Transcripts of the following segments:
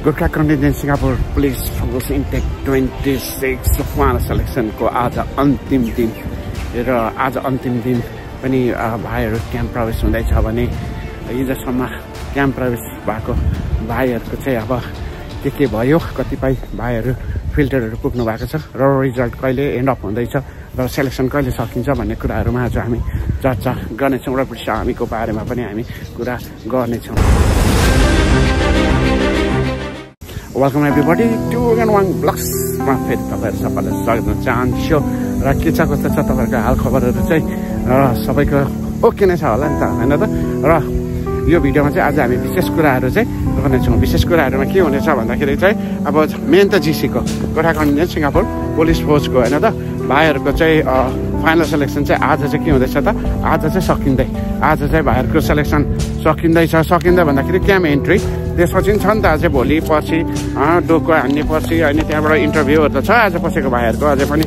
Gorkha contingent Singapore police force intake 26 final सेलेक्सनको आज अन्तिम दिन र आज अन्तिम दिन पनि भाइहरू क्याम्प प्रवेश हुँदैछ भने हिजोसम्म क्याम्प प्रवेश भएको भाइहरूको चाहिँ अब के भयो कतिपय भाइहरू फिल्टरहरू पुग्नु भएको छ र रिजल्ट कहिले एन्ड अप हुँदैछ र सेलेक्सन कहिले सकिन्छ भन्ने कुराहरूमा आज हामी चर्चा गर्नेछौँ र ब्रिटिस आर्मीको बारेमा पनि हामी कुरा गर्नेछौँ। वेलकम एभ्रीबडी टु वाङ ब्लग्समा फेरि तपाईँहरू सबैलाई स्वागत गर्न चाहन्छु र के छ कस्तो छ तपाईँहरूको हाल खबरहरू चाहिँ सबैको ओके नै छ होला नि त होइन त। र यो भिडियोमा चाहिँ आज हामी विशेष कुराहरू चाहिँ गर्नेछौँ। विशेष कुराहरूमा के हुनेछ भन्दाखेरि चाहिँ अब मेन त जिसीको गोर्खा कन्टिजेन्ट सिङ्गापुर पुलिस फोर्सको होइन त भाइहरूको चाहिँ फाइनल सेलेक्सन चाहिँ आज चाहिँ के हुँदैछ त आज चाहिँ सकिँदै आज चाहिँ भाइहरूको सेलेक्सन सकिँदै भन्दाखेरि क्याम्प एन्ट्री त्यसपछि छ नि त अझै भोलि पर्सि डोको हान्ने पर्सि अनि त्यहाँबाट इन्टरभ्यूहरू त छ आज पसेको भाइहरूको अझै पनि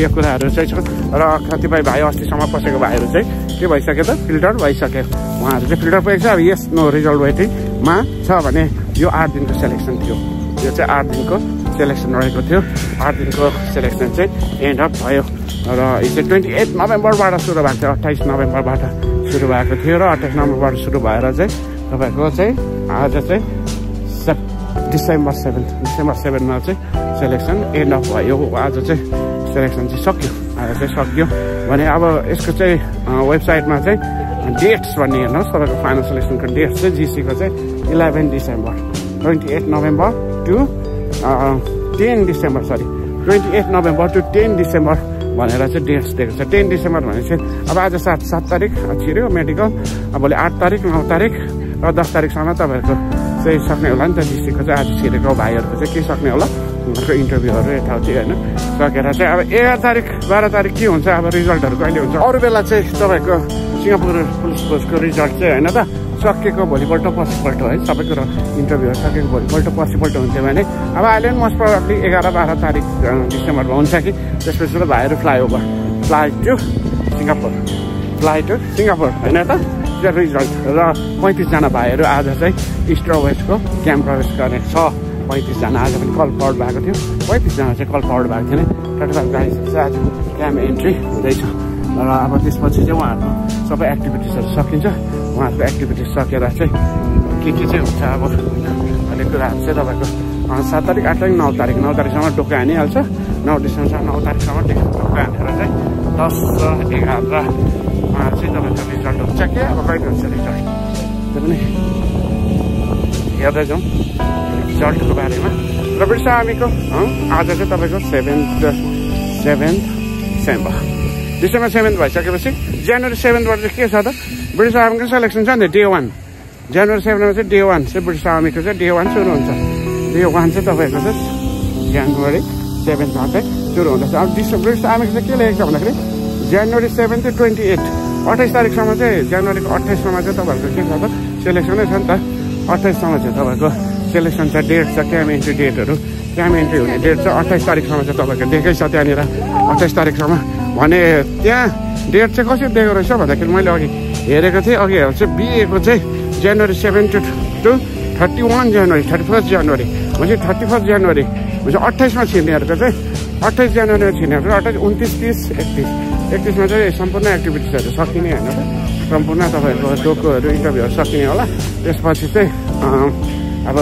यो कुराहरू चाहिँ छ र कतिपय भाइ अस्तिसम्म पसेको भाइहरू चाहिँ के भइसक्यो त फिल्टर भइसक्यो उहाँहरू चाहिँ फिल्टर पुगेको छ। अब यस नो रिजल्ट वेटिङमा छ भने यो 8 दिनको सेलेक्सन थियो यो चाहिँ 8 दिनको सेलेक्सन रहेको थियो 8 दिनको सेलेक्सन चाहिँ एन्ड अप भयो र यो चाहिँ 28 नोभेम्बरबाट सुरु भएको थियो 28 नोभेम्बरबाट सुरु भएको थियो र 28 नोभेम्बरबाट सुरु भएर चाहिँ तपाईँको चाहिँ आज चाहिँ डिसेम्बर 7मा चाहिँ सेलेक्सन एन्ड अप भयो। आज चाहिँ सेलेक्सन चाहिँ सक्यो आज चाहिँ सक्यो भने अब यसको चाहिँ वेबसाइटमा चाहिँ डेट्स भन्ने हेर्नुहोस् तपाईँको फाइनल सेलेक्सनको डेट्स चाहिँ जिसीको चाहिँ 11 December 28 November to 10 December 28 November to 10 December भनेर चाहिँ डेट्स दिएको छ। 10 डिसेम्बर भनेपछि अब आज 7 तारिक छिर्यो मेडिकल अब भोलि 8 तारिक 9 तारिक र 10 तारिकसम्म तपाईँहरूको चाहिँ सक्ने होला नि त। जिसीको चाहिँ आज छिरेको भाइहरूको चाहिँ के सक्ने होला उनीहरूको इन्टरभ्यूहरू यताउति होइन सकेर चाहिँ अब 11 तारिक 12 तारिक के हुन्छ अब रिजल्टहरू कहिले हुन्छ। अरू बेला चाहिँ तपाईँको सिङ्गापुर पुलिस फोर्सको रिजल्ट चाहिँ होइन त सकिएको भोलिपल्ट पर्सिपल्ट है सबै कुरो इन्टरभ्यूहरू सकेको भोलिपल्ट पर्सिपल्ट हुन्थ्यो भने अब अहिले पनि मोस्ट प्रोबेबली 11-12 तारिक डिसेम्बरमा हुन्छ कि त्यसपछि त भाइहरू फ्लाइ टु सिङ्गापुर होइन त रिजल्ट र 35जना भाइहरू आज चाहिँ इस्ट र वेस्टको क्याम्प प्रवेश गर्ने छ। 35जना आज पनि कल फरवर्ड भएको थियो 35जना चाहिँ कल फरवर्ड भएको थियो नि 35 गाइजहरू चाहिँ आज क्याम्प एन्ट्री हुँदैछ र अब त्यसपछि चाहिँ उहाँहरूको सबै एक्टिभिटिजहरू सकिन्छ। उहाँहरूको एक्टिभिटिज सकेर चाहिँ के चाहिँ हुन्छ अब भन्ने कुराहरू चाहिँ तपाईँको 7 तारिक 8 तारिक 9 तारिकसम्म टोका हानिहाल्छ 9 डिसेम्बर 9 तारिकसम्म टोका हानेर चाहिँ 10 र 11मा चाहिँ तपाईँको रिजल्ट हुन्छ के अब कहिले हुन्छ रिजल्ट त्यो पनि हेर्दै जाउँ रिजल्टको बारेमा। र ब्रिटिस आर्मीको आज चाहिँ तपाईँको 7 डिसेम्बर 7 भइसकेपछि जनवरी 7बाट चाहिँ के छ त ब्रिटिस आर्मीको सेलेक्सन छ नि डे 1 जनवरी 7मा चाहिँ डे 1 चाहिँ ब्रिटिस आर्मीको चाहिँ डे 1 सुरु हुन्छ। डे 1 चाहिँ तपाईँको चाहिँ जनवरी 7मा चाहिँ सुरु हुँदैछ। अब ब्रिटिस आर्मीको चाहिँ के लेखेको छ भन्दाखेरि जनवरी 7 to 28 तारिकसम्म चाहिँ जनवरीको 28सम्म चाहिँ तपाईँहरूको के छ त सेलेक्सनै छ नि त 28सम्म चाहिँ तपाईँको सेलेक्सन छ डेट छ क्याम्प एन्ट्री डेटहरू क्याम्प एन्ट्री हुने डेट चाहिँ 28 तारिकसम्म चाहिँ तपाईँको दिएकै छ त्यहाँनिर 28 तारिकसम्म भने त्यहाँ डेट चाहिँ कसरी दिएको रहेछ भन्दाखेरि मैले अघि हेरेको थिएँ अघि चाहिँ बिएको चाहिँ जनवरी 7 to 31 जनवरी 31 जनवरी भनेपछि 31 जनवरी भनेपछि 28मा छिर्नेहरूको चाहिँ 28 जनवरीमा छिर्नेहरूको 28 29 30 31मा चाहिँ सम्पूर्ण एक्टिभिटिजहरू सकिने होइन त सम्पूर्ण तपाईँहरूको डोकोहरू इन्टरभ्यूहरू सकिने होला। त्यसपछि चाहिँ अब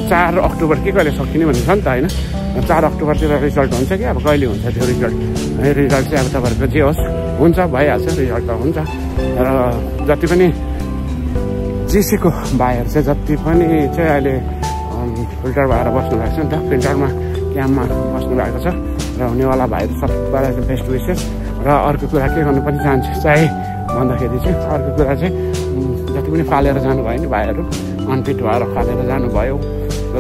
4 अक्टोबर के कहिले सकिने भन्ने छ नि त होइन 4 अक्टोबरतिर रिजल्ट हुन्छ कि अब कहिले हुन्छ त्यो रिजल्ट चाहिँ अब तपाईँहरूको जे होस् हुन्छ भइहाल्छ रिजल्ट त हुन्छ। र जति पनि जिसीको भाइहरू चाहिँ जति पनि चाहिँ अहिले फिल्टर भएर बस्नु भएको छ नि त फिल्टरमा क्याम्पमा बस्नु भएको छ र हुनेवाला भाइहरू सबैलाई चाहिँ बेस्ट विसेस। र अर्को कुरा के गर्नु पनि चाहन्छु चाहिँ भन्दाखेरि चाहिँ अर्को कुरा चाहिँ जति पनि फालेर जानुभयो नि भाइहरू अनफिट भएर फालेर जानुभयो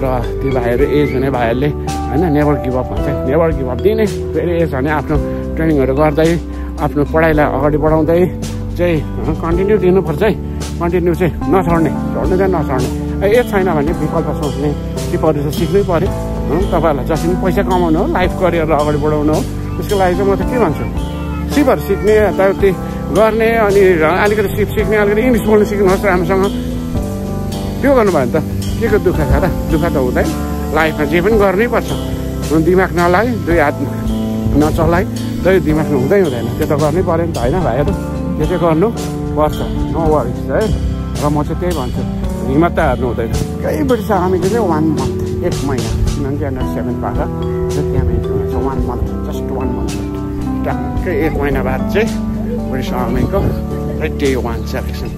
र ती भाइहरू एज हुने भाइहरूले होइन नेभर गिभ अप भन्छ नेभर गिभ अप दिने फेरि एज भने आफ्नो ट्रेनिङहरू गर्दै आफ्नो पढाइलाई अगाडि बढाउँदै चाहिँ कन्टिन्यू दिनुपर्छ है कन्टिन्यू चाहिँ नछड्ने एज छैन भने विकल्प सोच्ने टिपहरू चाहिँ सिक्नै पऱ्यो तपाईँहरूलाई जति पनि पैसा कमाउनु हो लाइफ करियरलाई अगाडि बढाउनु हो त्यसको लागि चाहिँ म त के भन्छु सिपहरू सिक्ने यताउति गर्ने अनि अलिकति सिप सिक्ने अलिकति इङ्ग्लिस बोल्नु सिक्नुहोस् राम्रोसँग त्यो गर्नुभयो भने त के को दुःख छ र दुःख त हुँदैन लाइफमा जे पनि गर्नै पर्छ दिमाग नलाइ दुई हात नचलाइ दुई दिमागमा हुँदैन त्यो त गर्नै पर्यो नि त होइन भाइहरू त्यो चाहिँ गर्नु पर्छ नो वरिज है र म चाहिँ त्यही भन्छु हिम्मत त हार्नु हुँदैन केही ब्रिटिस आर्मीको चाहिँ 1 मन्थ 1 महिना किनभने अन्डर 7 पाएर त्यहाँ छ 1 मन्थ जस्ट 1 मन्थ ट्याक्कै 1 महिना बाद चाहिँ ब्रिटिस आर्मीको डे 1 सेलेक्सन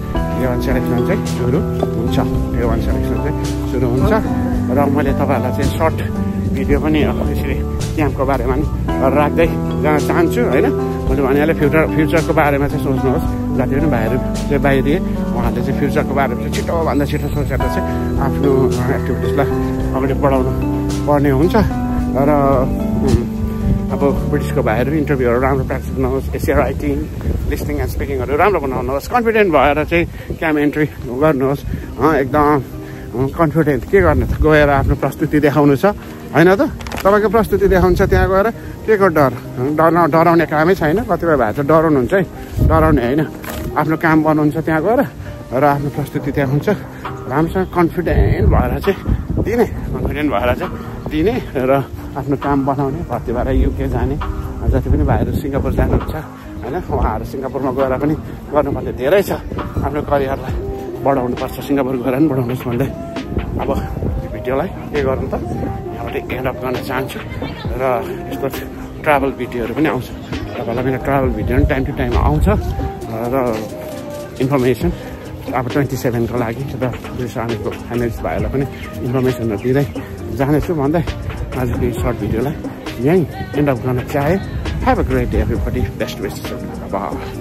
चाहिँ सुरु हुन्छ डे 1 सेलेक्सन चाहिँ सुरु हुन्छ र मैले तपाईँहरूलाई चाहिँ सर्ट भिडियो पनि यसरी क्याम्पको बारेमा नि राख्दै जान चाहन्छु होइन मैले भनिहालेँ फ्युचरको बारेमा चाहिँ सोच्नुहोस् जति पनि भाइहरू चाहिँ बाहिरिए उहाँहरूले चाहिँ फ्युचरको बारेमा चाहिँ छिटोभन्दा छिटो सोचेर चाहिँ आफ्नो एक्टिभिटिजलाई अगाडि बढाउनु पर्ने हुन्छ र अब ब्रिटिसको भाइहरू इन्टरभ्यूहरू राम्रो प्र्याक्टिस गर्नुहोस् एसे राइटिङ लिस्निङ एन्ड स्पिकिङहरू राम्रो बनाउनुहोस् कन्फिडेन्ट भएर चाहिँ क्याम्प एन्ट्री गर्नुहोस् एकदम कन्फिडेन्ट के गर्ने त गएर आफ्नो प्रस्तुति देखाउनु छ होइन त तपाईँको प्रस्तुति देखाउनु छ त्यहाँ गएर के को डराउने कामै छैन कतिपय भाइ चाहिँ डराउनुहुन्छ है डराउने होइन आफ्नो काम बनाउनु छ त्यहाँ गएर र आफ्नो प्रस्तुति देखाउँछ राम्रोसँग कन्फिडेन्ट भएर चाहिँ दिने र आफ्नो काम बनाउने भर्ती भएर युके जाने जति पनि भाइहरू सिङ्गापुर जानुहुन्छ होइन उहाँहरू सिङ्गापुरमा गएर पनि गर्नुपर्ने धेरै छ आफ्नो करियरलाई बढाउनुपर्छ सिङ्गापुर गएर पनि बढाउनुहोस् भन्दै अब भिडियोलाई के गर्नु त यहाँबाट एन्ड अप गर्न चाहन्छु र यस्तो ट्राभल भिडियोहरू पनि आउँछ तपाईँलाई मेरो ट्राभल भिडियो पनि टाइम टु टाइम आउँछ र इन्फर्मेसन अब 27 को लागि र ब्रिटिस आर्मीको फाइनलिस्ट भाइहरूलाई पनि इन्फर्मेसनहरू दिँदै जानेछु भन्दै आजको यो सर्ट भिडियोलाई यहीँ एन्ड अप गर्न चाहे have a great day everybody best wishes